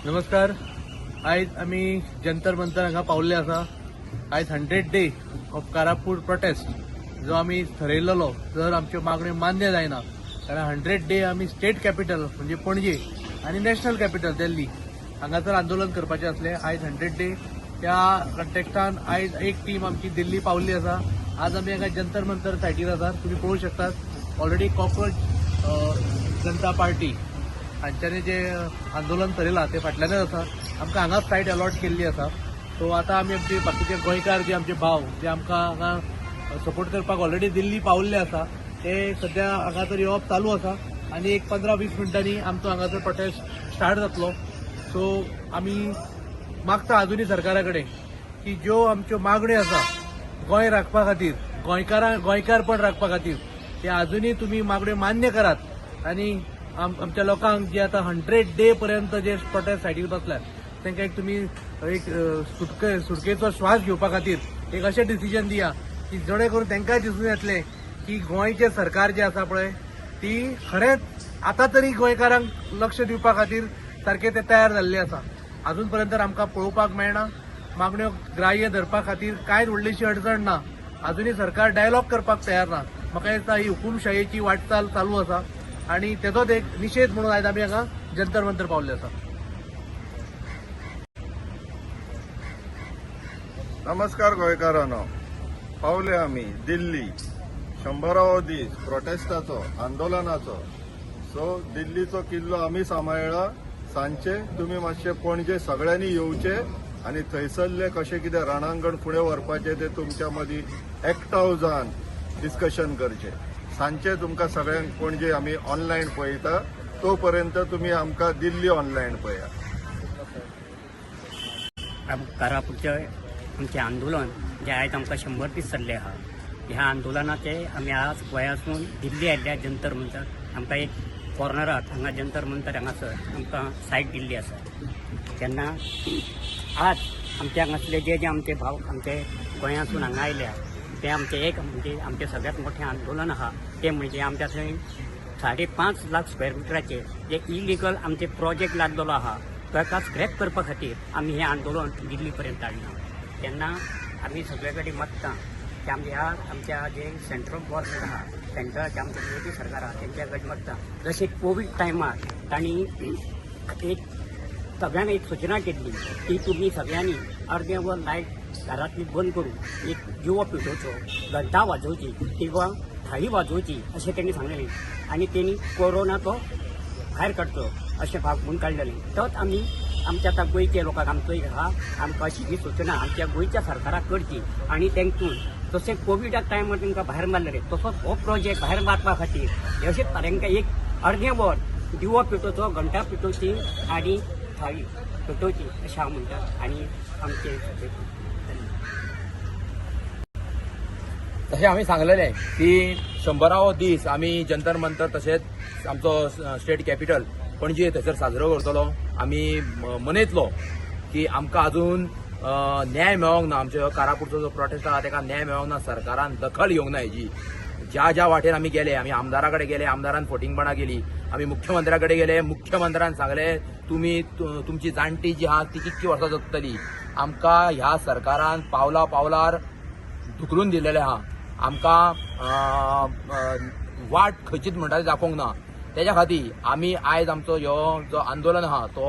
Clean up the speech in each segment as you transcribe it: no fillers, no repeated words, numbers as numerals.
नमस्कार. आयज आमी जंतर मंतर हांगा पावल्ले आसा. आयज 100 डे ऑफ कारापूर प्रोटेस्ट जो आमी थरयल्लो, जर आमच्यो मागण्यो मान्य जायना जाल्यार 100 डे आमी स्टेट कॅपिटल म्हणजे पणजे आनी नॅशनल कॅपिटल दिल्ली हांगासर आंदोलन करपाचें आसलें. आयज 100 डे, त्या कंटेक्स्टान आयज एक टीम आमची दिल्ली पावल्ली आसा. आज आमी हांगा जंतर मंतर सायटीर आसात. तुमी पळोवंक शकतात, ऑलरेडी कॉक्रोच जनता पार्टी हांच्यांनी जे आंदोलन चलयलां ते फाटल्यानच आसा. आमकां हांगाच सायट अलॉट केल्ली आसा. सो आतां आमी आमचे बाकीचे गोंयकार, जे आमचे भाव जे आमकां हांगा सपोर्ट करपाक ऑलरेडी दिल्ली पावल्ले आसा, ते सद्या हांगासर येवप चालू आसा आनी एक 15-20 मिनटांनी आमचो हांगासर प्रोटेस्ट स्टार्ट जातलो. सो आमी मागता अजुनूय सरकारा कडेन की ज्यो आमच्यो मागण्यो आसा गोंय राखपा खातीर, गोंयकारां गोंयकारपण राखपा खातीर, ते अजुनूय तुमी मागण्यो मान्य करात आनी आमच्या लोकांक जे आतां 100 डे पर्यंत जे प्रोटेस्ट सायडीर बसल्यात तांकां एक तुमी एक सुटकेचो श्वास घेवपा खातीर एक अशें डिसिजन दिया की जेणे करून तांकांय दिसून येतलें की गोंयचें सरकार जें आसा पळय ती खरेंच आतां तरी गोंयकारांक लक्ष दिवपा खातीर सारकें ते तयार जाल्ले आसा. अजून पर्यंत आमकां पळोवपाक मेळना. मागण्यो ग्राह्य धरपा खातीर कांयच व्हडलीशी अडचण ना. अजुनूय सरकार डायलॉग करपाक तयार ना. म्हाका दिसता ही हुकुमशायेची वाटचाल चालू आसा आनी तेजोच एक निशेध म्हणून आयज आमी हांगा जंतर मंतर पावल्ले आसा. नमस्कार गोंयकारांनो. पावले आमी दिल्ली, 100वो दीस प्रोटेस्टाचो, आंदोलनाचो. सो दिल्लीचो किल्लो आमी सांबाळ्ळा. सांजचे तुमी मातशे पणजे सगळ्यांनी येवचे आनी थंयसरले कशें कितें रणांगण फुडें व्हरपाचें तें तुमच्या मदीं एकठांय जावन डिस्कशन करचें. सांजचे तुमकां सगळ्यांक पणजे आमी ऑनलायन पळयता. तो पर्यंत तुमी आमकां दिल्ली ऑनलायन पळयात. कारापूरचे आमचें आंदोलन जें आयज आमकां 100 दीस जाल्ले आहा, ह्या आंदोलनाचे आमी आज गोंयासून दिल्ली आयिल्ल्या जंतर मंतर आमकां एक कॉर्नराक हांगा जंतर मंतर हांगासर आमकां सायट दिल्ली आसा. तेन्ना आज आमच्या हांगासले जे जे आमचे भाव आमचे गोंयासून हांगा आयल्या ते आमचें एक म्हणजे आमचें सगळ्यांत मोठें आंदोलन आहा तें म्हणजे आमच्या थंय 5.5 लाख स्क्वेअर मिटराचे जे इलिगल आमचे प्रोजेक्ट लागलेलो आहा ताका स्क्रॅप करपा खातीर आमी हें आंदोलन दिल्ली पर्यंत हाडलां. तेन्ना आमी सगळे कडेन मागता की आमच्या ह्या आमच्या जे सेंट्रल गव्हर्मेंट आहा, सेंट्रलाचे आमचे मोदी सरकार आहा, तेंच्या कडेन मागता, जशें कोवीड टायमार तांणी एक सगळ्यांक एक सुचना केल्ली की तुमी सगळ्यांनी अर्दें वर लायट घरांतली बंद करून एक दिवो पेटोवचो, घंटा वाजोवची किंवा थाळी वाजोवची अशें तेणी सांगलेलें आनी तेणी कोरोना तो भायर काडचो अशें भाग म्हूण काडलेलें. तोच आमी आमच्या आतां गोंयच्या लोकांक आमचो एक आहा, आमकां अशी ही सुचना आमच्या गोंयच्या सरकाराक करची आनी तेंकून जशें कोविडाक टायमार तांकां भायर मारलेलें तसोच हो प्रोजेक्ट भायर मारपा खातीर अशें तांकां एक अर्दें वर दिवो पेटोवचो, घंटा पेटोवची आनी थाळी पेटोवची अशें हांव म्हणटा आनी आमचें. तशें आमी सांगलेलें की 100वो दीस आमी जंतर मंतर तशेंच आमचो स्टेट कॅपिटल पणजे थंयसर साजरो करतलो. आमी मनयतलो की आमकां अजून न्याय मेळोंक ना. आमच्या कारापूरचो जो प्रोटेस्ट आहा ताका न्याय मेळोंक ना. सरकारान दखल घेवंक ना हेजी. ज्या ज्या वाटेन आमी गेले, आमी आमदारा कडेन गेले, आमदारान फटींगपणां केली. आमी मुख्यमंत्र्या कडेन गेले, मुख्यमंत्र्यान सांगलें तुमी तुमची जाणटी जी आहा ती कितकी वर्सां जगतली. आमकां ह्या सरकारान पावला पावलार धुकलून दिलेलें आहा. आमकां वाट खंयचीच म्हणटा ती दाखोवंक ना. तेज्या खातीर आमी आयज आमचो ह्यो जो आंदोलन आहा तो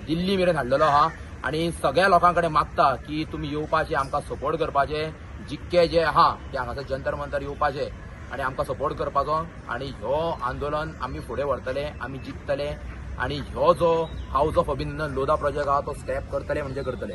दिल्ली मेरेन हाडलेलो आहा आनी सगळ्या लोकां कडेन मागता की तुमी येवपाचे, आमकां सपोर्ट करपाचे. जितके जे आहा ते हांगासर जंतर मंतर येवपाचे आनी आमकां सपोर्ट करपाचो आनी ह्यो आंदोलन आमी फुडें व्हरतले, आमी जिखतले आनी ह्यो जो हावज ऑफ अभिनंदन लोधा प्रोजेक्ट आहा तो स्क्रॅप करतले म्हणजे करतले.